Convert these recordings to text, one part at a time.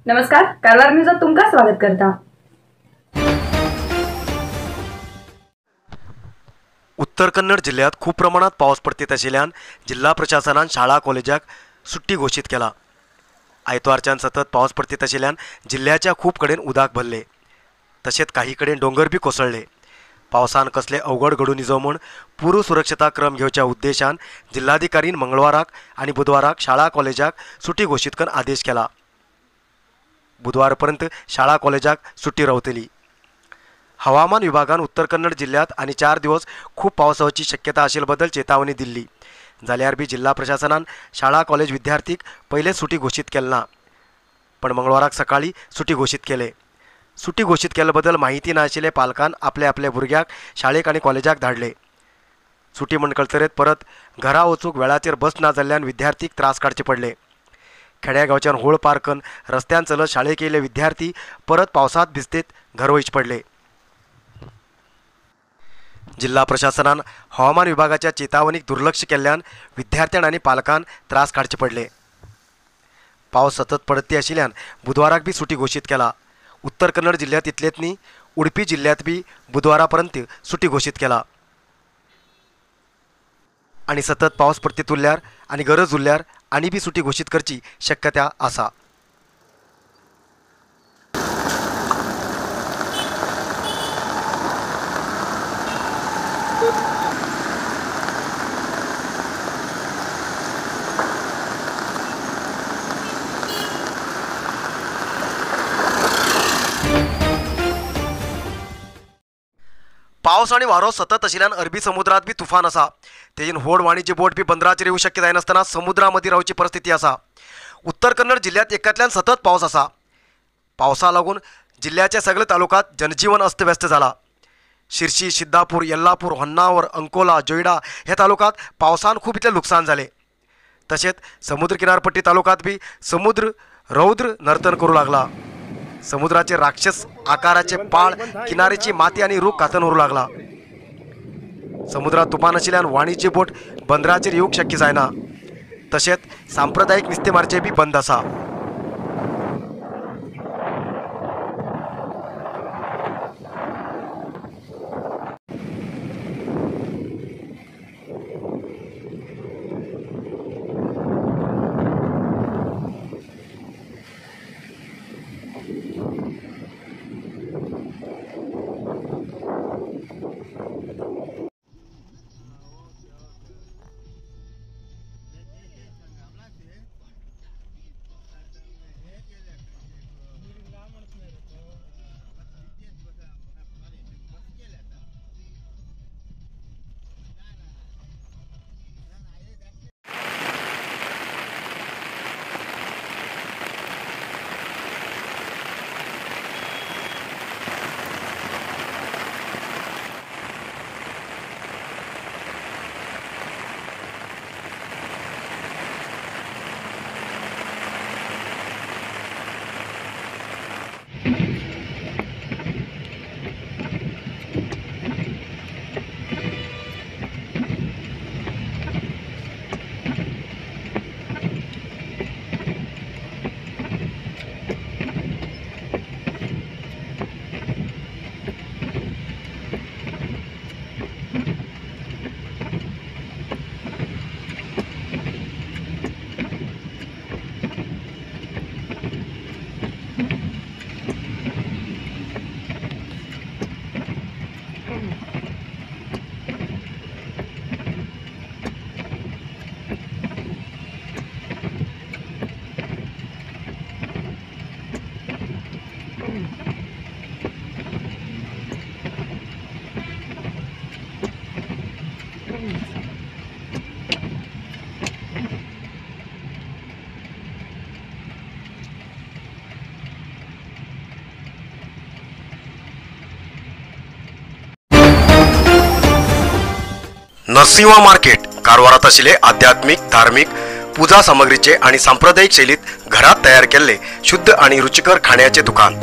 नमस्कार, कारवार न्यूजात तुमका स्वागत करता। उत्तर कन्नड जिल्ह्यात खूप प्रमाणात पावस पडतीत आशिल्ल्यान जिल्हा प्रशासनान शाळा कॉलेजाक सुट्टी घोशीत केला। आयतवारच्यान सतत पावस पडतीत आशिल्ल्यान जिल्ह्याच्या खूप कडेन उदक भरले, तशेंच काही कडेन डोंगर बी कोसळ्ळे। पावसान कसले अवघड घडून निजो म्हूण पूर्व सुरक्षता क्रम घेवच्या उद्देशान जिल्हाधिकारीन मंगळवाराक आनी बुधवाराक शाळा कॉलेजाक सुटी घोशीत करून आदेश केला। बुधवारपर्यंत शाळा कॉलेजाक सुट्टी रावतली। हवामान विभागान उत्तर कन्नड जिल्ह्यात आनी 4 दिवस खूब पावस जावची शक्यता आशिल्ले बद्दल चेतावणी दिल्ली। जाल्यार बी जिल्हा प्रशासनान शाळा कॉलेज विद्यार्थीक पयले सुटी घोशीत केले ना, पण मंगळवाराक सकाळी सुटी घोशीत केले। सुटी घोशीत केल्ले बद्दल माहिती नाशिल्ले पालकान आपले आपले भुरग्याक शाळेक आनी कॉलेजाक धाडले। सुटी म्हण कळतरेत परत घरा वचूंक वेळाचेर बस ना जाल्ल्यान विद्यार्थीक त्रास काडचे पडले। खेड्या गांवच्यान होळ पारकन रस्त्यान चलत शाळेक येयले विद्यार्थी परत पावसांत भिजतेत घर वयचे पडले। जिल्हा प्रशासनान हवामान विभागाच्या चेतावणीक दुर्लक्ष केल्ल्यान विद्यार्थ्यां आनी पालकान त्रास काडचे पडले। पावस सतत पडती आशिल्ल्यान बुधवाराक बी सुटी घोशीत केला। उत्तर कन्नड जिल्ह्यात इतलेच न्ही, उडपी जिल्ह्यात बी बुधवारापर्यंत सुटी घोशीत केला। आनी सतत पावस पडतीत उरल्यार आनी गरज उरल्यार आनी बी सुटी घोशीत करची शक्यता आसा। पावस आनी वारो सतत आशिल्ल्यान अरबी समुद्रात बी तुफान आसा। तेजेन व्हड वाणिज्य बोट बी बंदराचेर येवंक शक्य जायनासतना समुद्रा मदीं रावची परिस्थिती आसा। उत्तर कन्नड जिल्ह्यात एकांतल्यान सतत पावस आसा। पावसा लागून जिल्ह्याच्या सगळे तालुक्यात जनजीवन अस्तव्यस्त जाला। शिरशी, सिद्धापूर, येल्लापूर, होन्नावर, अंकोला, जोयडा ह्या तालुक्यात पावसान खूब इतलें लुकसाण जालें। तशेंच समुद्र किनारपट्टी तालुक्यात बी समुद्र रौद्र नर्तन करूं लागला। समुद्राचे राक्षस आकाराचे पाळ किनारेची माती आनी रूख कातन व्हरूं लागला। समुद्रात तुफान आशिल्ल्यान वाणिज्य बोट बंदराचेर येवंक शक्य जायना। तशेंच सांप्रदायिक नुस्तेमारचें बी बंद आसा। नरसिंहा मार्केट कारवारात आशिल्ले आध्यात्मिक, धार्मिक पूजा सामग्रीचे आणि सांप्रदायिक शैलीत घरात तयार केल्ले शुद्ध आणि रुचिकर खाण्याचे दुकान।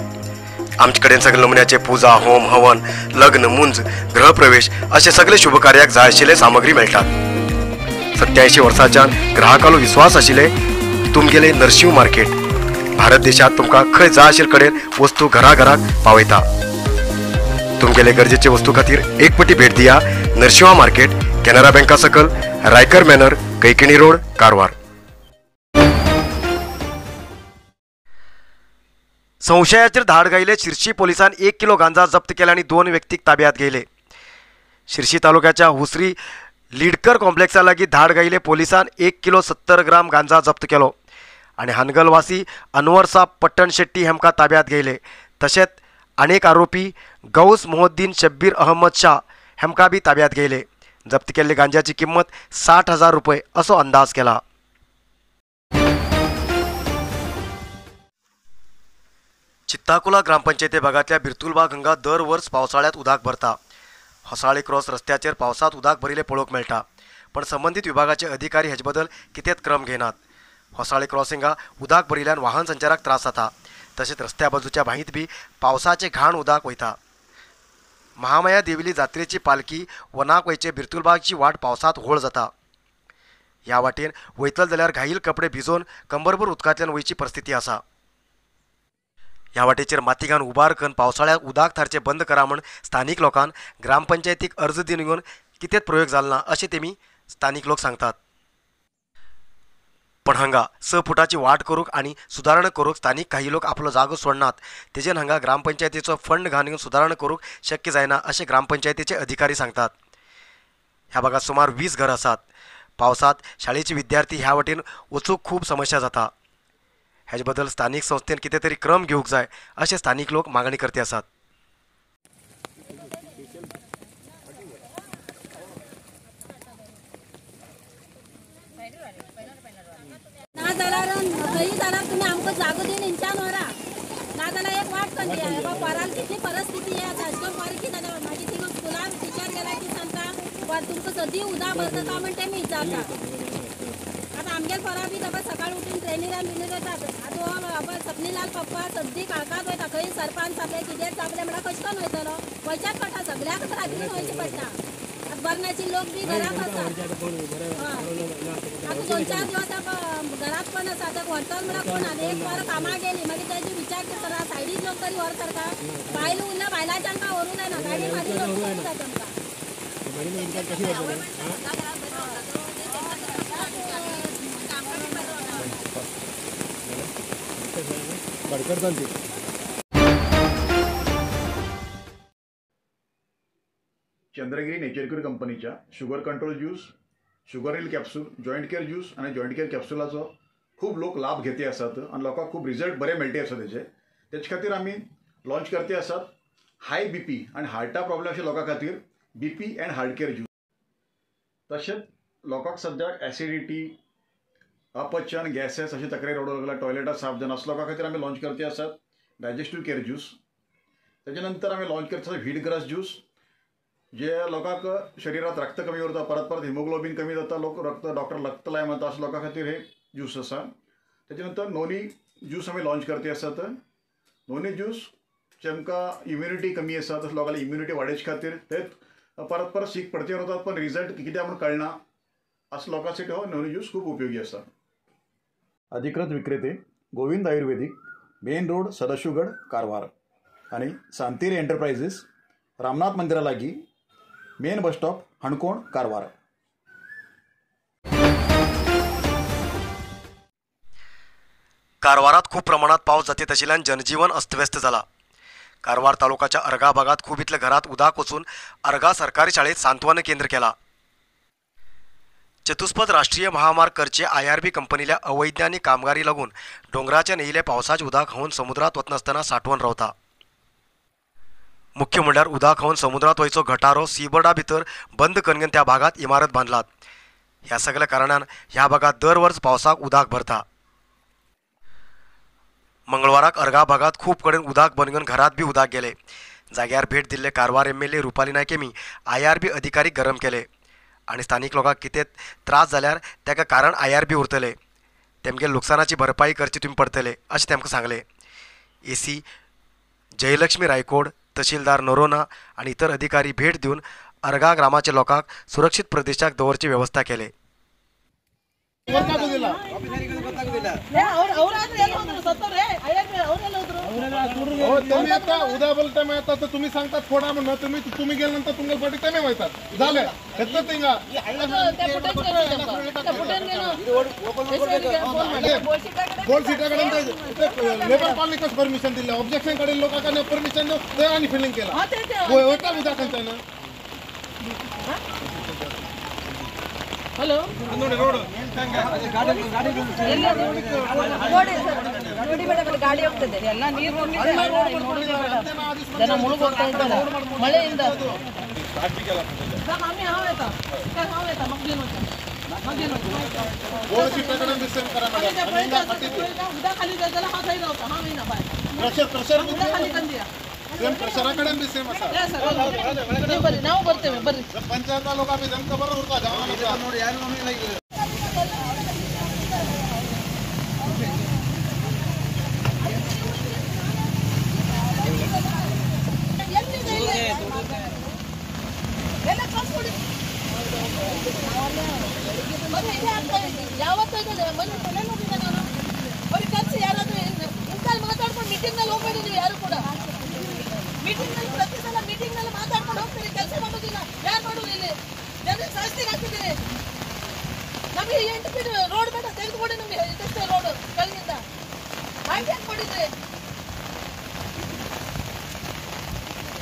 आमचे कडेन सगळे नमुन्याचे पूजा, होम, हवन, लग्न, मुंज, गृहप्रवेश असे सगळे शुभकार्याक जाय आशिल्ले सामग्री मेळटात। 87 वर्सांच्यान ग्राहकालो विश्वास आशिल्ले तुमगेले नरसिंह मार्केट। भारत देशात तुमकां खंय जाय आशिल्ले कडेन वस्तू घराघराक पावयता. तुमगेले गरजेचे वस्तू खातीर एक पटी भेट दिया नरशिंवा मार्केट, कॅनरा बँका सकल, रायकर मॅनर, कैकिणी रोड, कारवार. संशयाचेर धाड घायले शिरशी पोलिसान 1 किलो गांजा जप्त केला आनी 2 व्यक्तीक ताब्यात घेयले. शिरशी तालुक्याच्या हुसरी लिडकर कॉम्प्लेक्सा लागीं धाड घायले पोलिसान 1 किलो 70 ग्राम गांजा जप्त केलो आनी हानगलवासी अनवर साब पट्टण शेट्टी हेमकां ताब्यात घेयले. तशेंच अनेक आरोपी गौस मोहद्दीन शब्बीर अहमद शाह हेमकां बी ताब्यात घेयले. जप्त केल्ले गांजाची किंमत 60,000 रुपये असो अंदाज केला. चित्ताकुला ग्रामपंचायती भागांतल्या बिरतुलबाग हांगा दर वर्स पावसाळ्यांत उदक भरता. होसाळे क्रॉस रस्त्याचेर पावसांत उदक भरिल्लें पळोवंक मेळटा, पण संबंदीत विभागाचे अधिकारी हेजे बदल कितेंच क्रम घेनात. होसाळे क्रॉसिंगा उदक भरिल्ल्यान वाहन संचाराक त्रास जाता. तशेंच रस्त्या बाजूच्या बांयत बी पावसाचें घाण उदक वयता. महामाया देवीली जात्रेची पालखी वनाक वयचे बिरतुलबागची वाट पावसांत होळ जाता. ह्या वाटेन वयतले जाल्यार घाईल कपडे भिजोवन कंबरभर उदकांतल्यान वयची परिस्थिती आसा. ह्या वाटेचेर माती घालून उबार करून पावसाळ्यात उदक थारचें बंद करा म्हूण स्थानीक लोकांक ग्रामपंचायतीक अर्ज दिवन घेवन कितेंच प्रयोग जालो ना अशें तेमी स्थानीक लोक सांगतात. पण हांगा 6 फुटाची वाट करूंक आनी सुदारणा करूंक स्थानीक काही लोक आपलो जागो सोडनात. तेजेन हांगा ग्रामपंचायतीचो फंड घालून सुदारणा करूंक शक्य जायना अशें ग्रामपंचायतीचे अधिकारी सांगतात. ह्या भागात सुमार 20 घरां आसात. पावसांत शाळेचे विद्यार्थी ह्या वाटेन वचूंक खूब समस्या जाता. हेजे बद्दल स्थानीक संस्थेन कितें तरी क्रम घेवंक जाय अशें स्थानीक लोक मागणी करते आसात. ना जाल्यार खंय जाल्यार तुमी आमकां जागो दिवन हेंच्यान व्हरा, ना जाल्यार एक वाट करून दिया. पोराल कितली परिस्थिती आसा, अशें करून पोर कितें जाता मागीर थिंगा स्कुलान टिचर गेल्या की सांगता तुमकां सदी उदक भरता काय म्हण तेमी विचारता. आतां आमगेले पोरां बी बाबा सकाळी उठून ट्रेनीरान बिनीर वतात. आतां बाबा सपनीलाल पप्पा सद्दी काळखांत वयता, खंय सरपान चाबले कितें चाबले म्हणल्यार कशें करून वयतलो, वयच्याच पडटा, सगळ्याक रातीन वयचें पडटा. आतां बरनाचे लोक बी घरांत आसात. आतां 2-4 दिवस घरांत पण आसा, आतां व्हरतलो म्हणल्यार कोण आनी एक वर कामाक गेली मागीर तेजी विचार करा, सायडीक लोक तरी व्हर सारका, बायल उरल्या बायलांच्यान काय व्हरूं जायना, गाडी मागीर लोक जाता आमकां. चंद्रगिरी नेचर क्यूर कंपनीच्या sugar control juice, sugar heal capsule, joint care juice आनी जॉयंट केअर कॅप्सुलाचो खूब लोक लाभ घेते आसात आनी लोकांक खूब रिजल्ट बरे मेळटे आसा तेजे. तेचे खातीर आमी लॉन्च करते आसात हाय बीपी आनी हार्टा प्रॉब्लेम अशे लोकां खातीर BP and heart care juice. तशेंच लोकांक सद्याक एसिडिटी, अपचन, गॅसेस अशी तक्रारी रडूंक लागला, टॉयलेटां साफ जायना, असो लोकां खातीर आमी लॉन्च करते आसात डायजेस्टीव केअर ज्यूस. तेजे नंतर आमी लॉन्च करते आसात व्हीट ग्रास ज्यूस, जे लोकांक शरिरांत रक्त कमी उरता, परत परत हिमोग्लोबीन कमी जाता, लोक रक्त डॉक्टर रक्त लाय म्हणटा, अशा लोकां खातीर हे ज्यूस आसा. तेजे नंतर नोनी ज्यूस आमी लॉन्च करते आसात. नोनी ज्यूस जेमकां इम्युनिटी कमी आसा तशें लोकांली इम्युनिटी वाडोवचे खातीर ते परत परत सीक पडते उरतात पण रिजल्ट कित्याक म्हूण कळना, अशा लोकांसाठी हो नोनी ज्यूस खूब उपयोगी आसा. अधिकृत विक्रेते गोविंद आयुर्वेदिक, मेन रोड, सदाशिवगड, कारवार आनी सांतेरी एंटरप्रायझीस, रामनाथ मंदिरा लागीं, main bus stop, Canacona, Karwar. कारवारात खूब प्रमाणात पावस जातीत आशिल्ल्यान जनजीवन अस्तव्यस्त जाला. कारवार तालुक्याच्या अर्गा भागात खूब इतल्या घरात उदक वचून अर्गा सरकारी शाळेत सांत्वन केंद्र केला. चतुष्पद राष्ट्रीय महामार्ग करचे IRB कंपनील्या अवैज्ञानिक कामगारी लागून डोंगराच्या नेयिल्ल्या पावसाचे उदक होवन समुद्रात वतनासतना साठवून रावता. मुख्य म्हणल्यार उदक होवन समुद्रात वयचो गटारो सीबोर्डा भितर बंद करून त्या भागात इमारत बांदलात. ह्या सगळ्या कारणान ह्या भागात दर वर्स पावसाक उदक भरता. मंगळवाराक अर्गा भागात खूब कडेन उदक बंद घरात बी उदक गेले. जाग्यार भेट दिल्ले कारवार MLA Rupali Naik हेमी IRB अधिकारी गरम केले आनी स्थानीक लोकांक कितें त्रास जाल्यार ताका कारण IRB उरतले, तेमगे लुकसानाची भरपाई करची तुमी पडतले अशें तांकां सांगलें. AC Jayalakshmi Raykhod, तहसीलदार नरोना आनी इतर अधिकारी भेट दिवन अर्गा ग्रामाच्या लोकांक सुरक्षीत प्रदेशाक दवरची वेवस्था केले. ಅವ್ರಾದ್ರೆ ಎಲ್ಲಿ ಹೋದ್ರು ಸತ್ತವ್ರೆ. हो तुम्ही आता उद्या बोलता मग आता तुम्ही सांगतात फोडा म्हणून तुम्ही तुम्ही गेल्यानंतर तुमच्या पाठी ते वयतात झालं हेच तिंगा बोल सीटाकडे लेबर कॉलनी कसं परमिशन दिलं ऑब्जेक्शन कडे लोकांना परमिशन देऊ ते आणि फिलिंग केला होता उद्या खंय ना. हॅलो ಗಾಡಿ ಹೋಗ್ತದೆ ಎಲ್ಲ ನೀರು ಜನ ಮುಳುಗೋಗ್ತಾ ಇದ್ದಾರೆ ಮಳೆಯಿಂದ. ನಾವು ಬರ್ತೇವೆ ಬರ್ರಿ. पंचायत लोक ಯಾವತ್ತೂ ಇದೆ ಮೊನ್ನೆ ಮನೇಲಿ ಹೋಗಿದ್ದೆ ನಾನು. ಅವ್ರಿಗೆ ಕರ್ಸಿ ಯಾರಾದ್ರೂ ಇಂಥಲ್ಲಿ ಮಾತಾಡ್ಕೊಂಡು ಮೀಟಿಂಗ್ ನಲ್ಲಿ ಹೋಗ್ಬೇಡಿ ನೀವು ಯಾರು ಕೂಡ. ಮೀಟಿಂಗ್ ನಲ್ಲಿ ಪ್ರತಿ ಸಲ ಮೀಟಿಂಗ್ ನಲ್ಲಿ ಮಾತಾಡ್ಕೊಂಡು ಹೋಗ್ತೀರಿ, ಕೆಲಸ ಮಾಡೋದಿಲ್ಲ. ಯಾರು ಮಾಡೋದು ಇಲ್ಲಿ? ಜನರಿಗೆ ಶಾಸ್ತಿಗೆ ಹಾಕ್ತಿದ್ದೀರಿ. ನಮಗೆ 8 ಫೀಟ್ ರೋಡ್ ಬೇಡ, ತೆಗೆದುಕೊಡಿ ನಮಗೆ ಇದಷ್ಟೇ ರೋಡ್ ಕೆಳಗಿಂದ ಹಾಗೆ ಯಾಕೆ ಕೊಡಿದ್ರಿ?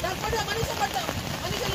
ನಾನು ಕೊಡ ಮನುಷ್ಯ ಕೊಟ್ಟ ಮನುಷ್ಯ.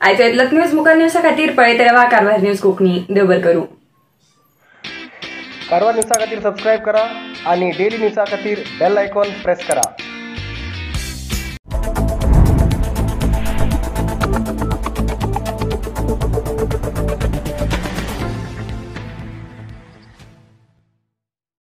आयचो इतलोच न्यूज मुखार न्यूजा खातीर पळयत रावा कारवार न्यूज कोंकणी. देव बरें करूं. कारवार न्यूजा खातीर सबस्क्रायब करा आणि डेली न्यूजा खातीर बेल आयकॉन प्रेस करा.